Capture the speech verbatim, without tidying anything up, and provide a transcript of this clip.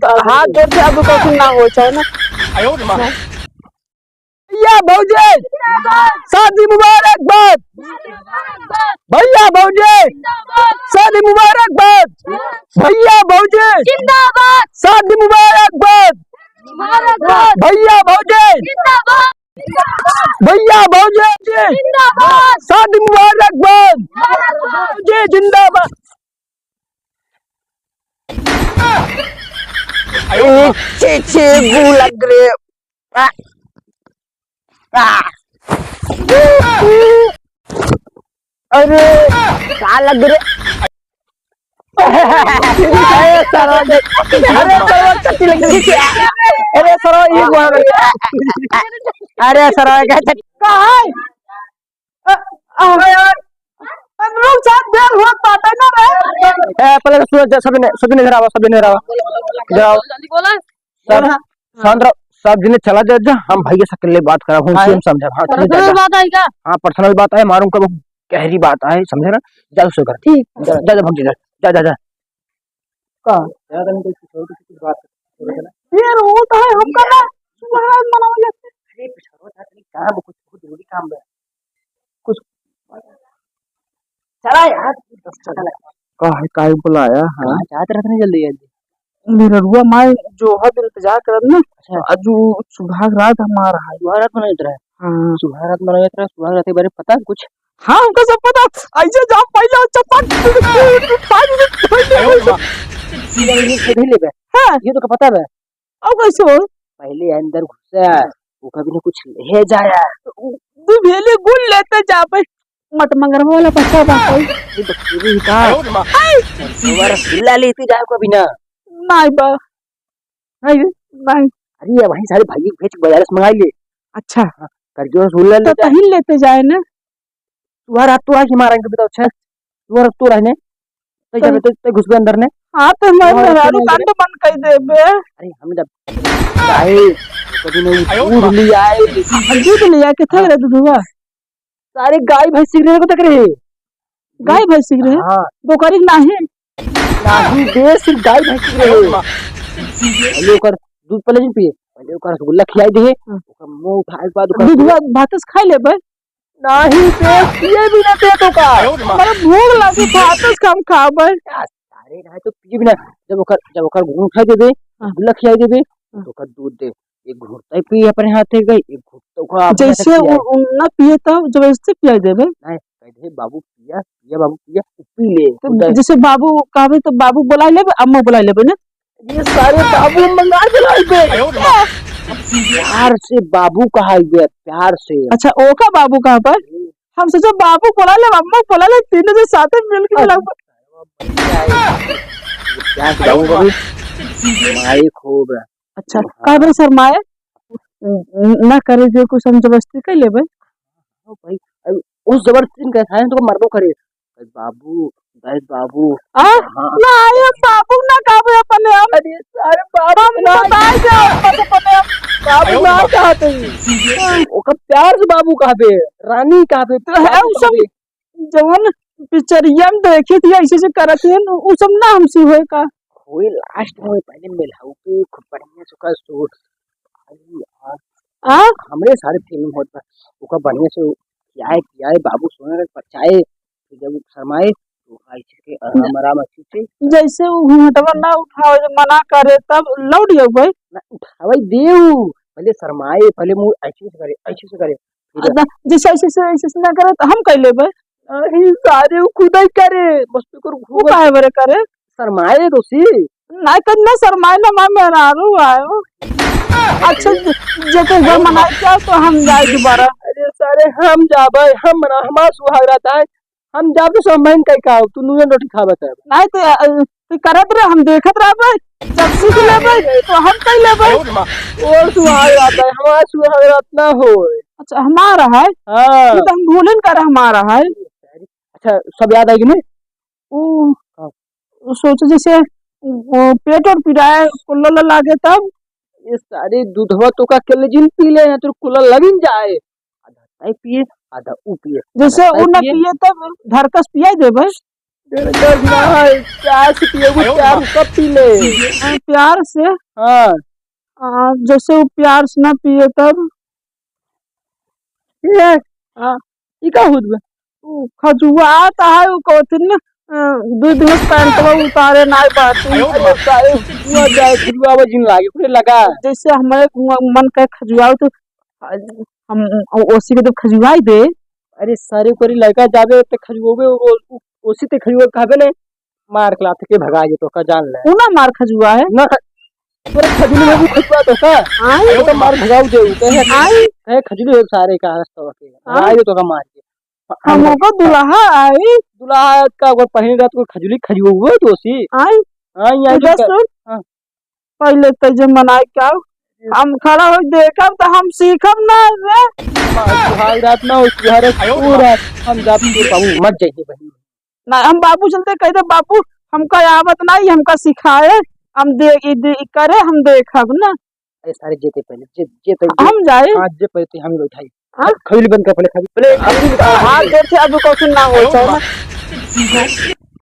हाथ जोड़ के अब कथी ना हो, चाहे ना। भैया भौजी, शादी मुबारकबाद। भैया भौजी, शादी मुबारकबाद। भैया भौजी, जिंदाबाद। शादी मुबारकबाद। मुबारकबाद। भैया भौजी, जिंदाबाद। भैया भौजी, जिंदाबाद। शादी मुबारकबाद। मुबारकबाद। भौजी जिंदाबाद। ए, छे, छे, गू लग रे। आ, आ। अरे, का लग रे? अरे, सरवा के, अरे, सरवा चट्टी लग गई। अरे, सरवा, ये कौन लग गया? अरे, सरवा के चट्टी। का है? अ, अ, हम लोग साथ बेर हुआ पाता ना रे। ए, पहले तो सूरज, सब ने, सब ने इधर आओ, सब ने इधर आओ। इधर आओ। जल्दी बोला। सब, हाँ। शांत रहो, सब जने चला जा, जा, हम भैया से अकेले बात करा, हम हाँ। सीएम समझा, हाँ, चले जा, personal जा। बात है क्या? हाँ, personal बात है, मालूम कब गहरी बात है, समझे ना? जा उससे कर। ठीक। जा, जा, जा, भाग जा, जा, जा, जा। का? जा, जा, कुछ और कुछ बात कर। फिर वो तो है, हमका ना सुहाग मनावल जाते। अरे, कुछ और बात नहीं, काम, कुछ बहुत जरूरी काम है। कुछ चला यार, दस टका लगा। का है, काहे बुलाया है? कहाँ जात रहत नहीं जल्दी जल्दी? मेहररुआ माई जो है इंतजार करत ना। अच्छा। आज वो सुहाग रात हमारा है। सुहाग रात मनावत रहे? हाँ। सुहाग रात मनावत रहे, सुहाग रात के बारे में पता कुछ? हाँ, हमका सब पता। ऐसे जाओ पहले और चप्पल। ये तो पता बे। हाँ। ये तो पता बे। अब कैसे हो? पहले अंदर घुसा, ओका बिना कुछ ले जाया। तू भेली गुल लेते जाबे। मट मंगरवा वाला पछा बा कोई। ये तो पूरी का। आई! वो रसगुल्ला लेते जाए को बिना। नहीं बा। नहीं बे। नहीं। अरे, ये वहीं सारे भाई भेज के बाजार से मंगाई ले। अच्छा। हाँ, करके रसगुल्ला तो ले जा। तहीं लेते जाए ना। सुहाग रात तो आज हमारा इनके बताओ, अच्छा। सुहाग रात तो रहने। तै जाबे, तै, तै घुसबे अंदर ने। हाँ, तो हमारे सुहाग रात मेहरारू तो कांड बंद कर देबे। अरे, हम जब आए, तो कभी नहीं दूध ले आए। दूध ले आए, किथे रहे दूधवा? सारे गाय भैंस चर रहे को तक रहे। गाय भैंस चर रहे? हाँ। बोकरी नाही? नाही बे, सिर्फ गाय भैंस चर रहे। पहले ओकर दूध पहले नहीं पिए, पहले ओकर रसगुल्ला खियाई दे, हाँ। ओकर मुंह उठाए के बाद ओकर दूधवा भात से खाई लेबे? नाही बे, पिए भी ना दे तो का। हमारा भूख लगी, भात से हम खाबे। सारे नाही तो पिए भी ना। जब ओकर, जब ओकर मुंह उठाई देबे, हाँ। रसगुल्ला खियाई देबे, हाँ। तो ओकर दूध दे। एक घूंट तै पी अपने हाथे गई, एक घूंट तो ओकरा अपने हाथे जैसे पिया। उ, उ ना पिए तब जबरदस्ती पिया देबे। नहीं, कह दे, "बाबू पिया, पिया बाबू पिया," उ पी ले। तो खुद जैसे बाबू कहबे तो बाबू बुला लेबे, अम्मा बुला लेबे ना। ये सारे बाबू मंगा के लाई बे। प्यार से बाबू कहा बे, प्यार से। अच्छा, ओका बाबू कहा पर? हम सोचे बाबू बुला ले, अम्मा बुला ले, तीनों जो साथे मिल के बुला। प्यार से बाबू कहा। माई खूब। अच्छा, हाँ। काहे बरे शर्माए? न, न करे जो कुछ हम जबरदस्ती कर लेबे। ओ भाई, अब उस जबरदस्ती में कैसा है, तो मरबो करे। "बाबू, दाई बाबू।" आ? हाँ। ना, ये बाबू ना कहबे अपने आप। अरे सारे बाबू हम ना बताए दे बस अपने आप। बाबू ना कहते हैं। ओकर प्यार से बाबू कहबे, रानी कहबे, तो है बाबू उ सब कहबे। जवन पिक्चरिया में देखी थी, ऐसे ऐसे करत है, उ सब ना हमसे होए का? होए, लास्ट में पहले मिलाऊ के खूब बढ़िया से ओकर सूट। आ? हमरे सारे फिल्म होत बा, ओकर बढ़िया से खियाए, पियाए, बाबू सोने के परचाए, फिर जब उ शर्माए, तो ऐसे के आराम, आराम अच्छे से। जैसे उ घूंघटवा ना उठावे, जो मना करे, तब लौट जाऊ भाई। ना उठावे देऊ, पहले शर्माए, पहले मुंह ऐसे से करे, ऐसे से करे, आ, ना, जैसे ऐसे, ऐसे, ऐसे, ऐसे ना करे, तो हम कह लेबे। अरे, सारे उ खुदै करे, बस तो कर उ घूम काहे बरे करे? शर्माए दोषी। ना, तो ना शर्माए, ना मैं मेहरारू आयो। अच्छा, ज-, जेके घर मनाए क्या, तो हम जाए दोबारा। अरे, सारे हम जाबे, हम मना, हमार सुहाग रहता है। हम जाब तो सब मन कई का, तू नून रोटी खाबे तब। नहीं तो, अ, तू करत रह, हम देखत रहबे, जब सीख लेबे, तो हम कई लेबे। और सुहाग रात है, हमारा सुहाग रात ना होए। अच्छा, हमारा है? हाँ। ये तो हम भूलन कर हमारा है। अच्छा, सब याद आएगी नहीं? ओ, हाँ। सोचो जैसे, ओ, पेट और पिराए, कुल्ला लागे तब? ये सारे दूधवा तो का केले जिन पी ले, ना तो कुल्ला लगिन जाए। आधा तय पिए, आधा ऊ पिए, जैसे आधा तय ऊ ना पिए। पिए तब ढरकस पियाई देबे। बेटा, ना, प्यार से पिएबू, प्यार से सब पी ले। हाँ, प्यार से? हाँ। आ, जैसे वो प्यार से ना पिए तब? ए, हाँ। ई का होत बा? उ खजुआत है, उ कहथिन ना, अ, दू दिन से पैंटवा उतारे नाई बाटी। अरे, सारे हुआ जाए, खजुआवा जिन लागे, पूरे लगा। जैसे हमारे मन कहे खजुआओ तो, अ, हम ओ-, ओसी के तो खजुआई दे। अरे, सारे कोरी लड़का जाबे ते खजुआबे, ओ-, ओ-, ओसी ते खजुआ कहबे ने, मार के लात के भगा जे तो का जान ले। उ ना मार खजुआ है। ना ख-, तोरे खजुली में भी खजुआ तो का? आय। वो तो मार भगाऊ दे, उ कहे, आय। कहे खजुली हो सारे का हंस तो के। हाँ। आय तो का मार के। हम ओकर दुल्हा आई। दुल्हा का ओकर पहिली रात को खजुली खजुआ हुआ दोसी। आई। हाँ, ये आई इधर का। सुन। हाँ। पहले तो जे मनाई का, हम खड़ा हो देखब तो हम सीखब ना रे। सुहाग रात ना हो, सुहाग रात पूरा हम जात के बाबू मत जाइए बहिन। ना, हम बाबू चलते कह दे, "बाबू, हमका आवत नहीं, हमका सिखाए, हम दे, ई दे, ई करे, हम देखब ना।" अरे सारे जेते पहले, जे, जे पहले, हम जाए? हाँ, जे पहले ते हम ही बैठाई। हाँ? खैली बंद कर पहले, खैली। पहले खैली बंद कर। हाथ जोड़ के अब कौन ना हो, चल ना।